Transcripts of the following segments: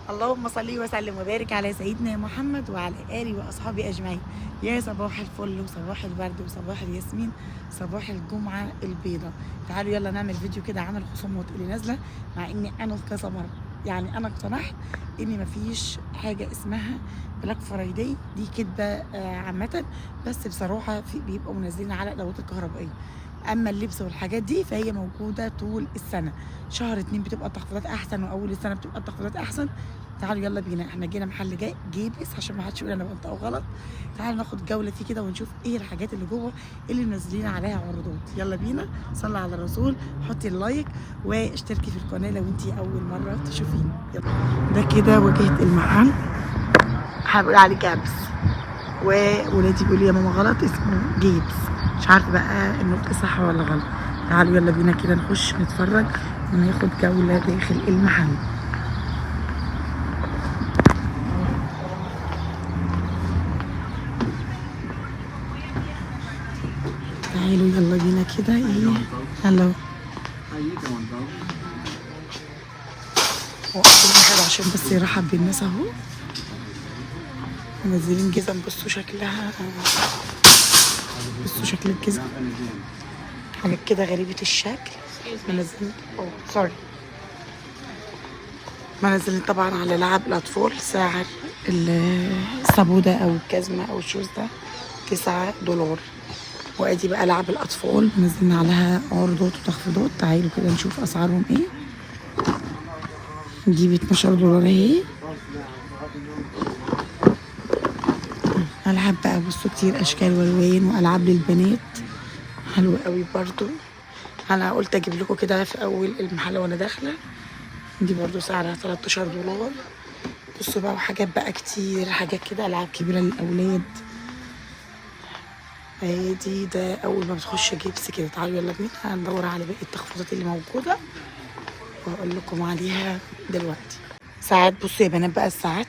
اللهم صل وسلم وبارك على سيدنا محمد وعلى اله واصحابه اجمعين. يا صباح الفل وصباح الورد وصباح الياسمين، صباح الجمعة البيضاء. تعالوا يلا نعمل فيديو كده عن الخصومات اللي نازله، مع اني انا كسمر يعني انا اقتنعت ان مفيش حاجة اسمها Black Friday، دي كدبه عامة، بس بصراحة في بيبقوا منزلين على الادوات الكهربائية. اما اللبس والحاجات دي فهي موجودة طول السنة، شهر 2 بتبقى التخفيضات احسن، واول السنة بتبقى التخفيضات احسن. تعالوا يلا بينا، احنا جينا محل جاي جيبس عشان ما حدش يقول انا بنطقه غلط. تعالوا ناخد جولة فيه كده ونشوف ايه الحاجات اللي جوه اللي منزلين عليها عروضات. يلا بينا، صلي على الرسول، حطي ال like واشتركي في القناة لو انتي اول مرة تشوفيني. يلا ده كده واجهه المحل، هنقول عليه جابس، وولادي بيقولوا يا ماما غلط اسمه جيبس، مش عارفه بقى النطق صح ولا غلط. تعالوا يلا بينا كده نخش نتفرج وناخد جولة داخل المحل. تعالوا يلا بينا كده. ايه hello، وقفوا كده عشان بس يرحب بالناس اهو. منزلين جزم، بصوا شكلها، بصوا شكل الجزم، حاجات كده غريبة الشكل. منزلين sorry، منزلين طبعا على لعب الأطفال. سعر الصابودة أو الجزمة أو ال shoes ده $9. وادي بقى لعب الأطفال منزلين عليها عروضات وتخفيضات. تعالوا كده نشوف أسعارهم ايه. دي ب $12 اهي. ألعاب بقى، بصوا كتير أشكال والوان وألعاب للبنات حلوة قوي برضو. أنا قلت أجيب لكم كده في أول المحل وأنا داخلة. دي برضو سعرها $13. بصوا بقى وحاجات بقى كتير، حاجات كده ألعاب كبيرة للأولاد. ادي ده أول ما بتخش جيبس كده. تعالوا يلا بينا هندور على باقي التخفيضات اللي موجودة وأقول لكم عليها دلوقتي. ساعات، بصوا يا بنات بقى الساعات،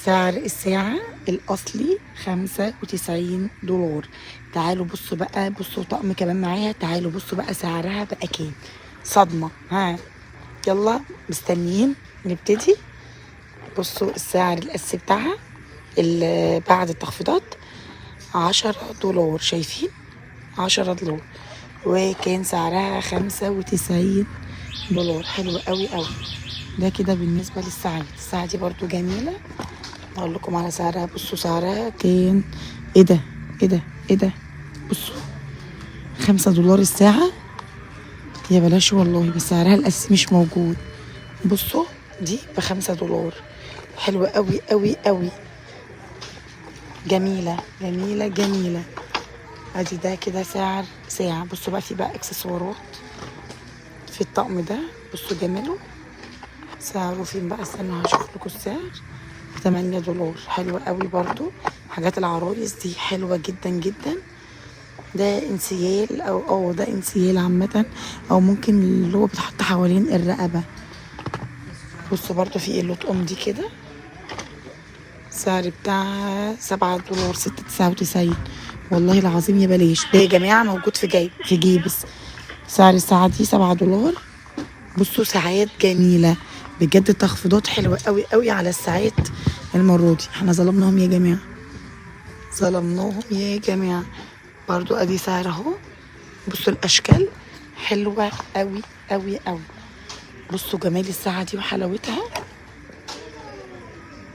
سعر الساعة الأصلي $95. تعالوا بصوا بقى، بصوا طقم كمان معايا. تعالوا بصوا بقى سعرها بقى كام. صدمة، ها يلا مستنيين نبتدي. بصوا السعر الأساسي بتاعها اللي بعد التخفيضات $10، شايفين $10، وكان سعرها $95. حلو قوي قوي. ده كده بالنسبة للساعات. الساعة دي برضو جميلة، اقول لكم على سعرها. بصوا سعرها كان ايه ده ايه ده ايه ده، بصوا $5 الساعة، يا بلاش والله، بس سعرها الاساسي مش موجود. بصوا دي ب$5، حلوة قوي قوي قوي، جميلة جميلة جميلة. ادي ده كده سعر ساعة. بصوا بقى في بقى اكسسوارات في الطقم ده، بصوا جماله. سعره فين بقى؟ استنوا هشوف لكم السعر. $8، حلوة قوي برضو. حاجات العرايس دي حلوة جدا جدا. ده انسيال او ده انسيال عامة، او ممكن اللي هو بيتحط حوالين الرقبة. بصوا برضو في اللطقم دي كده، سعر بتاعها $7، 6.99. والله العظيم يا بلاش. ده يا جماعة موجود في جيب، في جيبس. سعر الساعة دي $7. بصوا ساعات جميلة بجد، تخفيضات حلوة قوي قوي على الساعات المرة دي. احنا ظلمناهم يا جماعة، ظلمناهم يا جماعة. برضو ادي سعر اهو. بصوا الاشكال حلوة قوي قوي قوي. بصوا جمال الساعة دي وحلاوتها.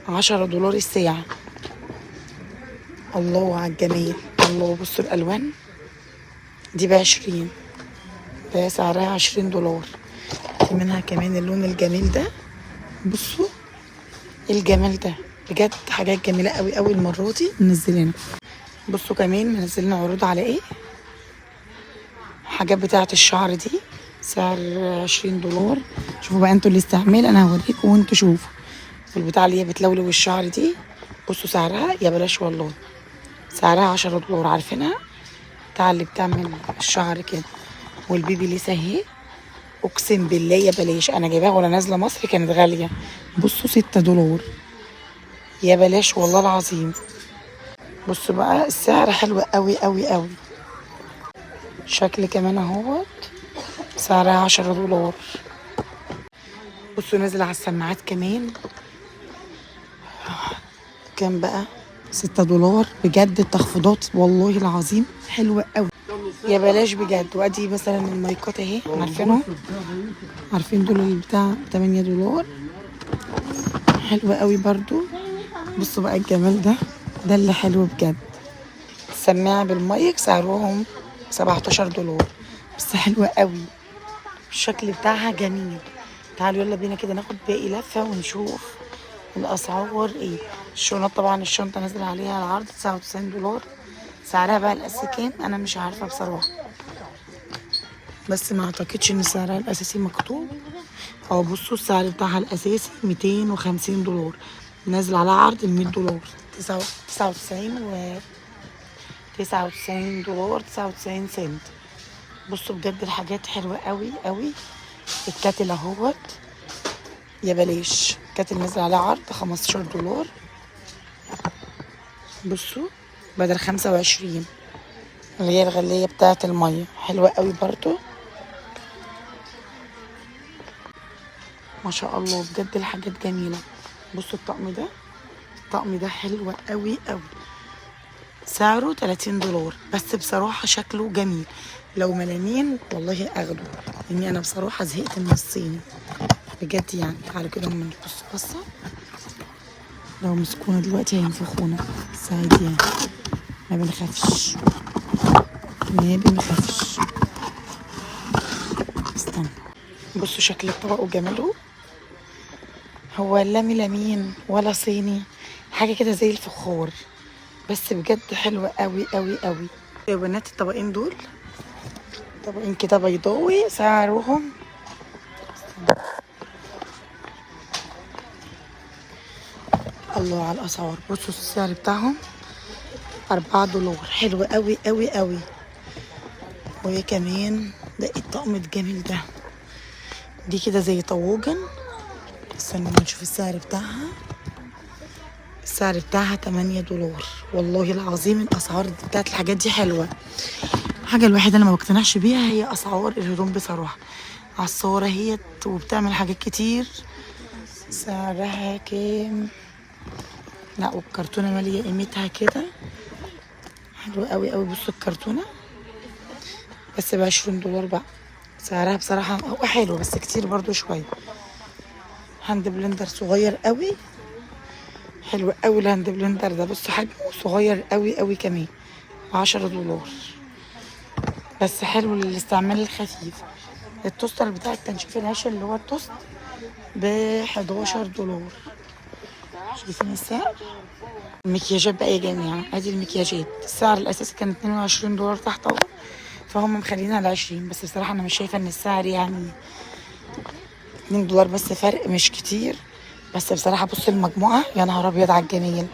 $10 الساعة. الله على الجمال، الله. بصوا الالوان دي ب20، ده سعرها $20. في منها كمان اللون الجميل ده. بصوا الجمال ده بجد، حاجات جميلة قوي قوي المرة دي منزلينها. بصوا كمان منزلين عروض على ايه، حاجات بتاعه الشعر دي سعر $20. شوفوا بقى انتوا الاستعمال، انا هوريكم وانتوا شوفوا. والبتاع اللي هي بتلولو الشعر دي، بصوا سعرها يا بلاش والله، سعرها $10. عارفينها بتاع اللي بتعمل الشعر كده. والبيبي لسه اهي، اقسم بالله يا بلاش، انا جايباها وانا نازله مصر كانت غالية. بصوا $6 يا بلاش والله العظيم. بصوا بقى السعر حلو قوي قوي قوي. شكل كمان اهوت، سعرها $10. بصوا نازل على السماعات كمان، كام بقى؟ 6 دولار. بجد التخفيضات والله العظيم حلوة قوي، يا بلاش بجد. وادي مثلا المايكات اهي، عارفينهم؟ عارفين دول اللي بتاع 8 دولار، حلوة قوي برضو. بصوا بقى الجمال ده، ده اللي حلو بجد. السماعة بالمايك سعرهم 17 دولار، بس حلوة قوي، الشكل بتاعها جميل. تعالوا يلا بينا كده ناخد باقي لفة ونشوف الأسعار ايه. الشنط طبعا الشنطة نازل عليها العرض 99 دولار، سعرها بقى الأساسي كام أنا مش عارفة بصراحة، بس ما أعتقدش إن سعرها الأساسي مكتوب. أو بصوا السعر بتاعها الأساسي 250 دولار، نازل على عرض ال 100 دولار، 99 و 99 دولار 99 سنت. بصوا بجد الحاجات حلوة قوي قوي. ال kettle اهوت يا بلاش، kettle نازل على عرض 15 دولار، بصوا بدل 25، اللي هي الغلية بتاعة المية، حلوة قوي برضو. ما شاء الله بجد الحاجات جميلة. بصوا الطقم ده، الطقم ده حلو قوي قوي، سعره 30 دولار، بس بصراحة شكله جميل. لو ملامين والله اخده، لاني انا بصراحة زهقت من الصيني بجد يعني. تعالوا كده اما نبص بصة، لو مسكونا دلوقتي هينفخونا، بس عادي يعني، ما بنخافش ما بنخافش. استنى، بصوا شكل الطبق وجماله، هو لا ميلامين ولا صيني، حاجة كده زي الفخار، بس بجد حلوة قوي قوي قوي. يا بنات الطبقين دول طبقين كده بيضاوي، سعرهم الله على الأسعار. بصوا السعر بتاعهم 4 دولار، حلو قوي قوي قوي. وهي كمان ده الطقم الجميل ده، دي كده زي طواجن. استنوا نشوف السعر بتاعها. السعر بتاعها 8 دولار. والله العظيم الأسعار بتاعت الحاجات دي حلوة. الحاجة الوحيدة اللي ما بقتنعش بيها هي أسعار الهدوم بصراحة. عصارة هي وبتعمل حاجات كتير. سعرها كام؟ لا والكرتونة مالية قيمتها كده، حلوة قوي قوي. بصوا الكرتونة بس ب20 دولار بقى. سعرها بصراحة هو حلو بس كتير برضو شوية. hand blender صغير قوي، حلو قوي ال hand blender ده. بصوا حجمه صغير قوي قوي كمان، ب10 دولار، بس حلو للاستعمال الخفيف. ال toaster بتاع التنشيف العيش اللي هو التوست ب11 دولار. شايفين السعر؟ المكياجات بقى يا جماعة، ادي المكياجات السعر الاساسي كان 22 دولار تحت اهو، فهم مخلينها على 20، بس بصراحة انا مش شايفة ان السعر يعني 2 دولار بس فرق مش كتير. بس بصراحة بصوا المجموعة، يا نهار ابيض على الجميل،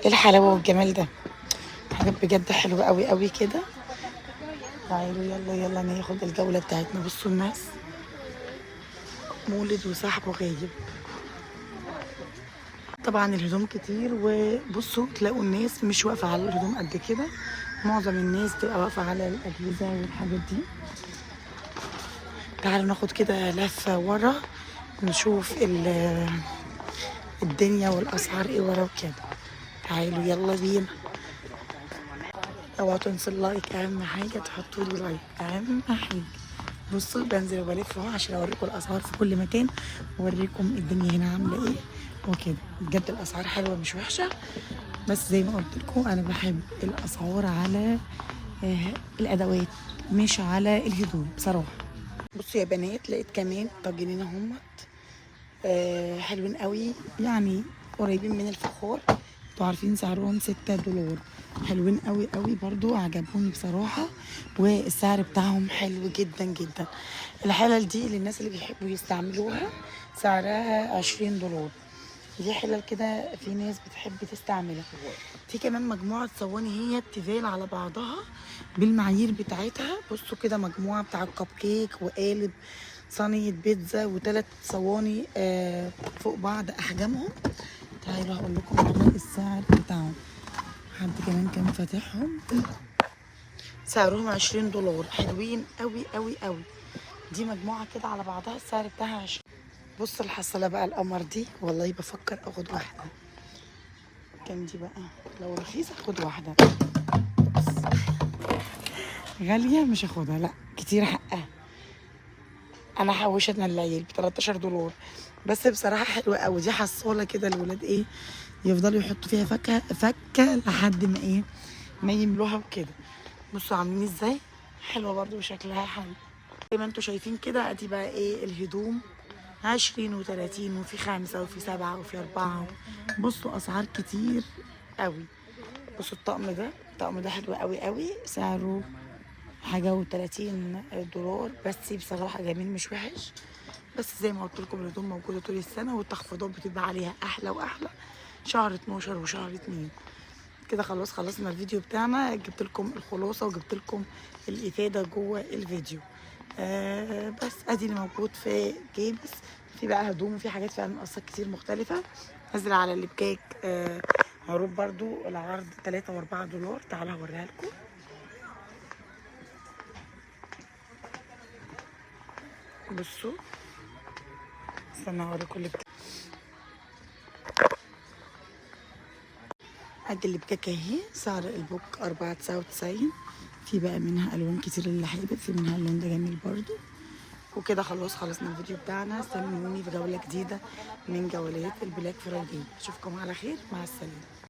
ايه الحلاوة والجمال ده، حاجات بجد حلوة قوي قوي كده. تعالوا يلا يلا ناخد الجولة بتاعتنا. بصوا الناس، مولد وصاحبه غايب. طبعا الهدوم كتير، وبصوا تلاقوا الناس مش واقفة على الهدوم قد كده، معظم الناس بتبقى واقفة على الأجهزة والحاجات دي. تعالوا ناخد كده لفة ورا نشوف الدنيا والأسعار ايه ورا وكده. تعالوا يلا بينا. اوعوا تنسوا ال like، اهم حاجة تحطوا لي like، اهم حاجة. بصوا بنزل وبلف اهو عشان اوريكم الاسعار في كل مكان، واوريكم الدنيا هنا عاملة ايه وكده. بجد الاسعار حلوة مش وحشة، بس زي ما قلت لكم انا بحب الاسعار على الادوات مش على الهدوم بصراحة. بصوا يا بنات، لقيت كمان طاجنين اهمت، حلوين قوي، يعني قريبين من الفخار. انتوا عارفين سعرهم 6 دولار، حلوين قوي قوي برضو، عجبوني بصراحة، والسعر بتاعهم حلو جدا جدا. الحلل دي للناس اللي بيحبوا يستعملوها سعرها 20 دولار. دي حلل كده في ناس بتحب تستعملها. في كمان مجموعة صواني هي تيفال على بعضها بالمعايير بتاعتها. بصوا كده مجموعة بتاع الكب كيك وقالب صينية بيتزا وثلاث صواني فوق بعض أحجامهم. تعالوا هقول لكم على السعر بتاعهم. حد كمان كان فاتحهم، سعرهم 20 دولار، حلوين قوي قوي قوي. دي مجموعة كده على بعضها السعر بتاعها 20. بص الحصاله بقى القمر دي، والله بفكر اخد واحدة. كام دي بقى؟ لو رخيصة اخد واحدة، بس غالية مش هاخدها، لا كتير حقها. انا حوشتنا العيال ب 13 دولار، بس بصراحة حلوة قوي. دي حصاله كده الولاد ايه يفضلوا يحطوا فيها فكه فكه لحد ما ايه ما يملوها وكده. بصوا عاملين ازاي، حلوة برضو وشكلها حلو زي ما انتوا شايفين كده. ادي بقى ايه الهدوم، 20 و30 وفي 5 وفي 7 وفي 4. بصوا اسعار كتير قوي. بصوا الطقم ده، الطقم ده حلو قوي قوي، سعره حاجة و30 دولار، بس بصراحة جميل مش وحش. بس زي ما قلت لكم الهدوم موجودة طول السنة، والتخفيضات بتبقى عليها أحلى وأحلى شهر 12 وشهر 2 كده. خلاص خلصنا الفيديو بتاعنا، جبت لكم الخلاصة وجبت لكم الإفادة جوه الفيديو. بس ادي اللي موجود في جيبس. في بقى هدوم وفي حاجات فعلا قصات كتير مختلفة. نزل على اللبكاك عروض برضو، العرض 3 و4 دولار، تعالوا هوريها لكم. بصوا استنى اوريكم اللبكاك. ادي اللبكاك اهي، سعر البوك 4.99. في بقى منها الوان كتير اللي حابب، في منها اللون ده جميل برضو. وكده خلاص خلصنا الفيديو بتاعنا. استنوني في جولة جديدة من جولات ال Black Friday. اشوفكم على خير، مع السلامة.